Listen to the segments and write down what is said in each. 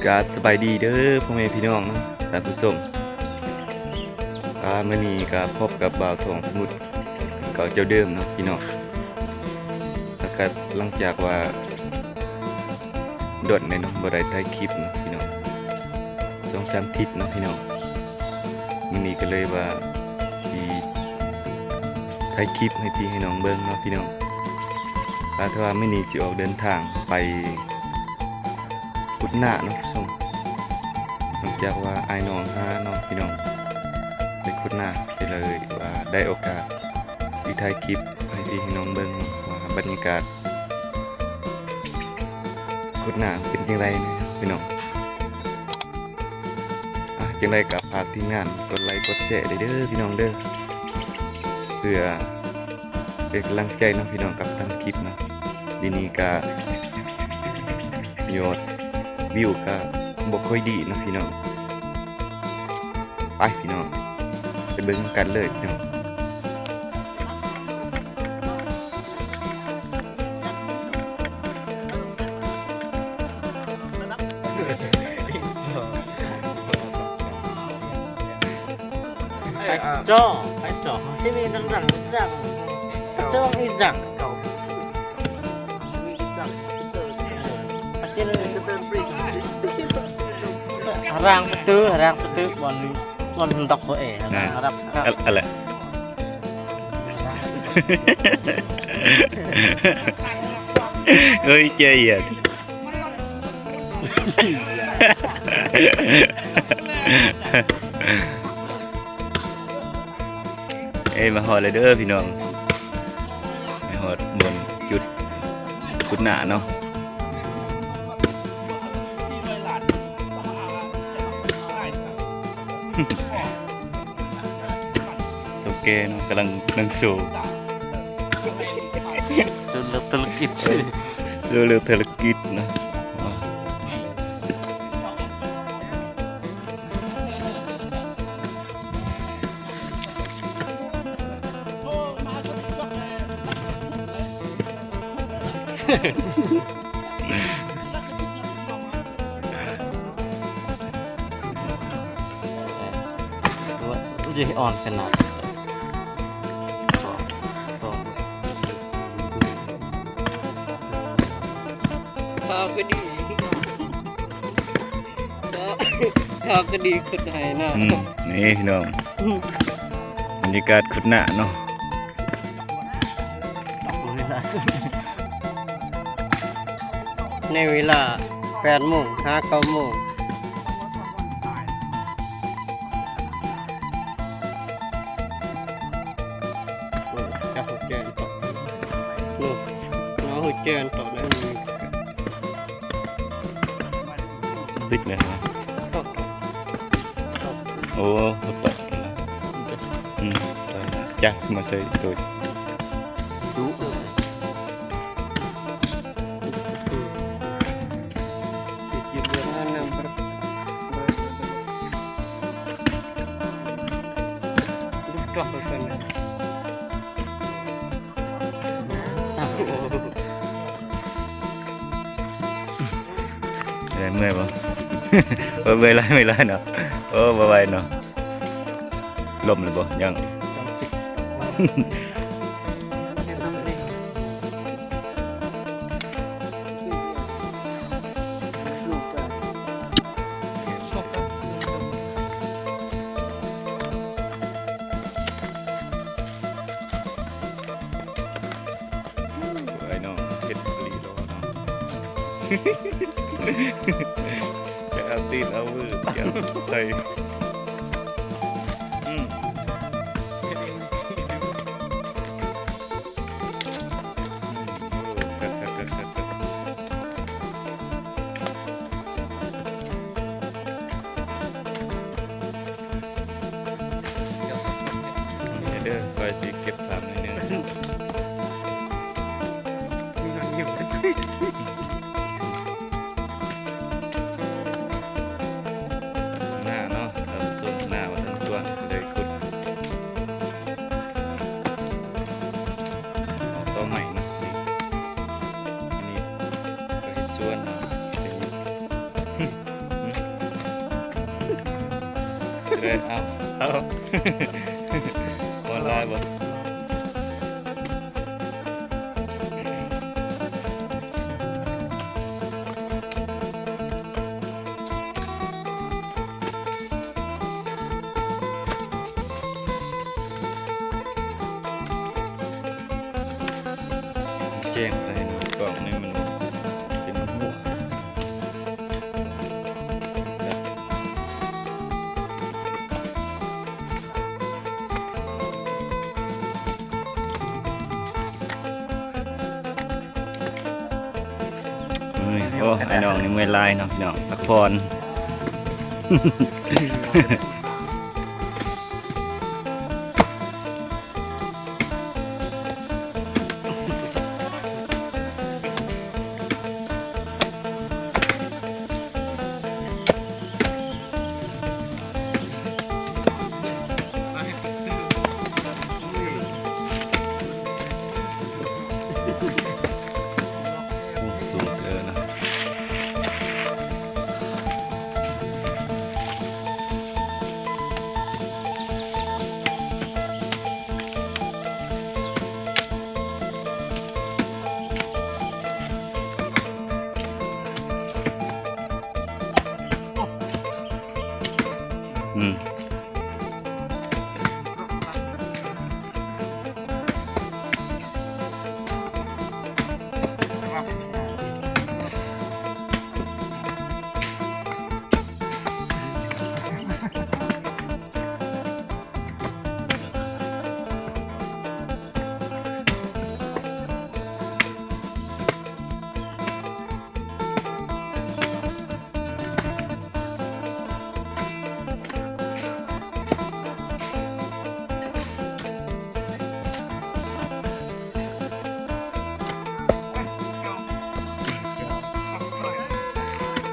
ກາບສະບາຍດີເດີພໍ່ແມ່ພີ່ນ້ອງເນາະ ທ່ານຜູ້ຊົມ. ອ່າ ມື້ນີ້ກະພົບກັບບ່າວທອງສະໝຸດ ເກົ່າເຈົ້າເດີມເນາະພີ່ນ້ອງ. ແລ້ວກະຫຼັງຈາກວ່າດົນແລ້ວເນາະ ບໍ່ໄດ້ຖ່າຍຄລິບເນາະພີ່ນ້ອງ ສອງສາມທິດເນາະພີ່ນ້ອງ. ມື້ນີ້ກະເລີຍວ່າຊິຖ່າຍຄລິບໃຫ້ພີ່ໃຫ້ນ້ອງເບິ່ງເນາະພີ່ນ້ອງ. ອາ ແຕ່ວ່າມື້ນີ້ຊິອອກເດີນທາງໄປ ຂຸດໜ້າເນາະ ສົງ ຫຼັງຈາກວ່າອ້າຍນ້ອງຫາເນາະພີ່ນ້ອງ ໄປຂຸດໜ້າ ກະເລີຍວ່າໄດ້ໂອກາດຊິຖ່າຍຄລິບໃຫ້ພີ່ໃຫ້ນ້ອງເບິ່ງເນາະ ວ່າບັນຍາກາດຂຸດໜ້າເປັນຈັ່ງໃດເນາະພີ່ນ້ອງ. ອ່າ ຈັ່ງໃດກະຝາກທີມງານກົດໄລກົດແຊໄດ້ເດີພີ່ນ້ອງເດີ ເພື່ອ ເປັນກຳລັງໃຈເນາະພີ່ນ້ອງກັບທຳຄລິບເນາະ. ດຽວນີ້ກະຍອດວິວກະບໍ່ຄ່ອຍດີເນາະພີ່ນ້ອງ. ໄປພີ່ນ້ອງ ໄປເບິ່ງນຳກັນເລີຍພີ່ນ້ອງ. ເອີຍ ມາຮອດແລ້ວເດີພີ່ນ້ອງ ມາຮອດບ່ອນຈຸດຂຸດໜ້າເນາະ. ເຖົ້າແກ່ເນາະ ກຳລັງນັ່ງໂຊ ສູ່ເລື່ອງທຸລະກິດ ສູ່ເລື່ອງທຸລະກິດເນາະ. ເອີ ມັນຊິອ່ອນຂະໜາດ ເຂົາກະດີ ເຂົາກະດີຂຸດໄຮ່ນະ. ອືມ ນີ້ພີ່ນ້ອງ ບັນຍາກາດຂຸດໜ້າເນາະ. ໃນເວລາແປດໂມງຫາເກົ້າໂມງ. ໂອ້ຍ ຈັກຫົວແຈນຕອກ ໂອ້ຍ ຫົວແຈນຕອກນັ້ນ ປິດແລ້ວ. ໂອ້ ຕອກ ອືມ ຈັກມາໃສ່ໂຕ ດຸ. ເມື່ອຍບໍ່? ເອີ ເມື່ອຍຫຼາຍ ເມື່ອຍຫຼາຍເນາະ. ໂອ້ ບໍ່ໄຫວເນາະ. ລົມແລ້ວບໍ່? ຍັງ. ເອີຍນ້ອງ ເຮັດອີ່ຫຼີໂລເນາະ. ຈັກ ເອົາຕີນເອົາມືຈຽບໃສ່ ອືມ ເດີ ຂ້ອຍຊິເກັບພາບໜ້ອຍໜຶ່ງ. ໜ້າເນາະ ເອົາສົ້ມໜ້າວ່າຊັ້ນຕົວະ ເລີຍຂຸດ ເອົາຕໍ່ໃໝ່ເນາະ. ອັນນີ້ກໍເຮັດສວນເນາະ ເລີຍ ເອົາ ເອົາ ອອນລາຍບໍ່? ແຈ້ງໄປເນາະ ກ້ອງນີ້ມັນເປັນຫົວ. ໂອ້ ອ້າຍນ້ອງນີ້ເມື່ອຍຫຼາຍເນາະ ພີ່ນ້ອງ ພັກຜ່ອນ. ອືມ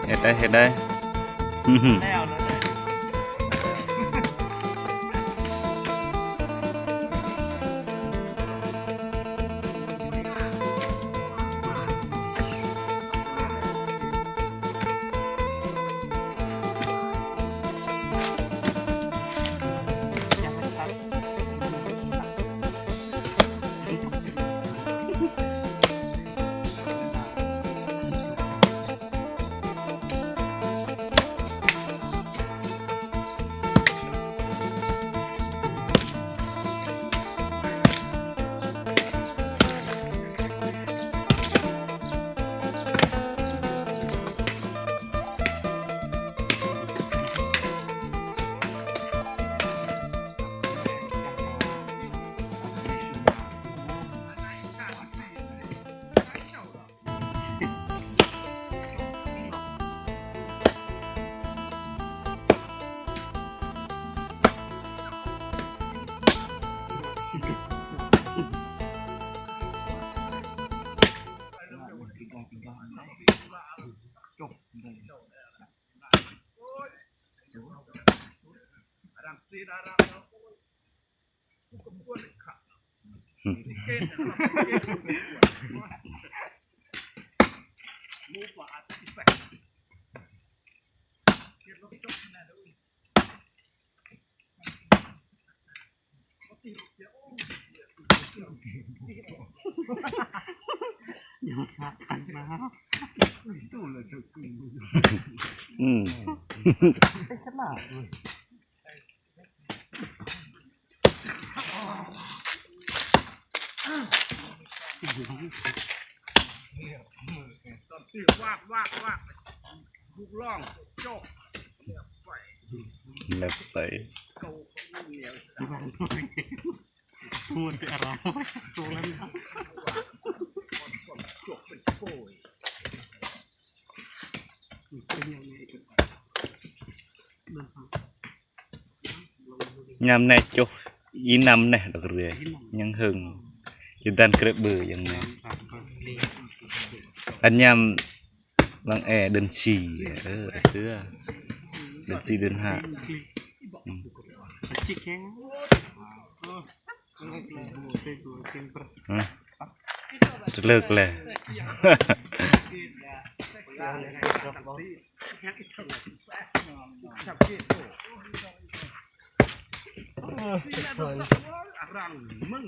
ເຮັດໄດ້ ເຮັດໄດ້. ແລ້ວເລີຍ. ອືມ ຂະໜາດເລີຍ. ວາກ ວາກ ວາກ. ແລັບໄປ ຍາມໃນຈົກອີ່ນຳແນ່ດອກເຮືອ ຍັງເຫິງ ຢູ່ດ້ານເກລະເບີຍັງແນ່ ອັນຍາມ ຫຼັງແອເດືອນສີ່ ເອີ ເສືອ ເດືອນສີ່ເດືອນຫ້າ ອືມ ຈະເລີກແລ້ວ ມັນ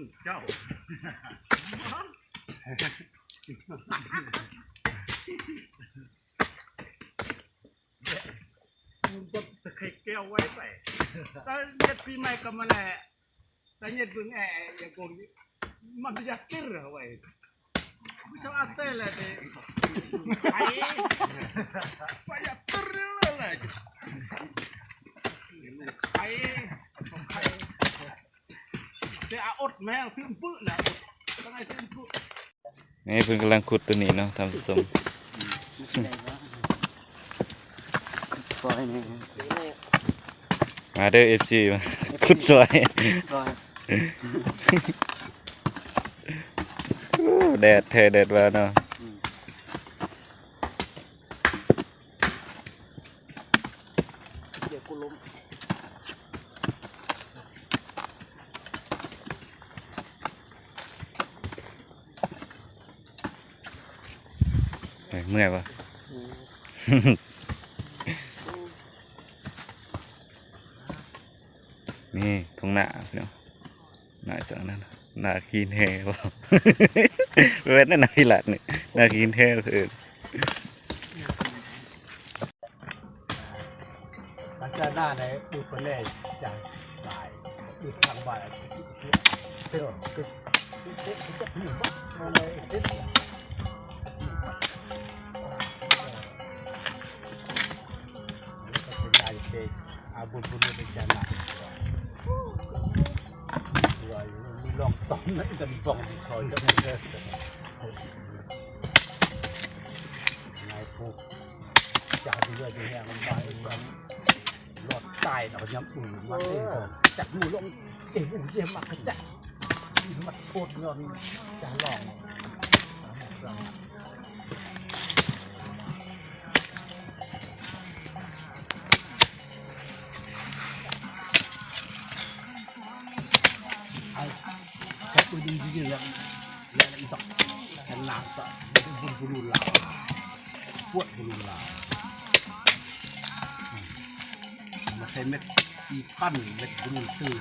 ບໍ່ໄດ້ແກ້ວໄວ້ໄປ ຕາເຫຍດປີໃໝ່ກໍມາແລ້ວ ຕາເຫຍດເບິ່ງແອ ຢ່າກົງ ມັນຢາກຕິດເອົາໄວ້ ຜູ້ຊາວອາເຕແຫຼະເດ້ ໄປ ໄປຢາກຕິດເອົາໄວ້ ໄປ ໄປ ແຕ່ອາອົດແມວຖືມປຶນະ ອາອົດ ຕ້ອງໃຫ້ຖືມປຶ. ນີ້ເພິ່ນກຳລັງຂຸດຕົວນີ້ເນາະທ່ານຜູ້ຊົມ ຊອຍນີ້ ມາເດີ ເອັຟຊີ ມາຂຸດຊອຍ ຊອຍ ໂອ້ ແດດແທ້ແດດວ່າເນາະ ອືມ. ເມື່ອຍບໍ່? ນີ້ທົ່ງນາພີ່ນ້ອງ ນາອີ່ຫຍັງນັ້ນ ນາຂີ້ແຮ່ບໍ່? ແມ່ນນາພິລາດນີ້ ນາຂີ້ແຮ່ເອີ້ນ ອາຈານນາໃນອຸປະເນຍຈານຫຼາຍ ອຸທາງບ້ານ ເປັນ ເປັນ ເປັນ ເປັນ ເປັນ ອາບຸນບຸນເປັນຈັງນະ ວ່າຢູ່ມີລອງຕ້ອງນະ ອີ່ຕາມີບ້ອງທີ່ຊອຍກັບເດີ ນາຍຜູ້ຈັກເຮືອຢູ່ແຮງມັນວ່າ ລອດຕາຍດອກຍາມອື່ນມັນເອງ ຈັກຢູ່ລອງເອງເຈມັກກະຈັກ ມັກໂຄດຍ້ອນຈະລອງ ໄອ້ ຈັບປືນຍິງຢູ່ແລ້ວ ແລ້ວອີກດອກ ທາງໜ້າກໍບຸນບຸນລາວ ປວດບຸນລາວ ມາໃສ່ເມັດສີ່ພັນ ເມັດບຸນຕື້.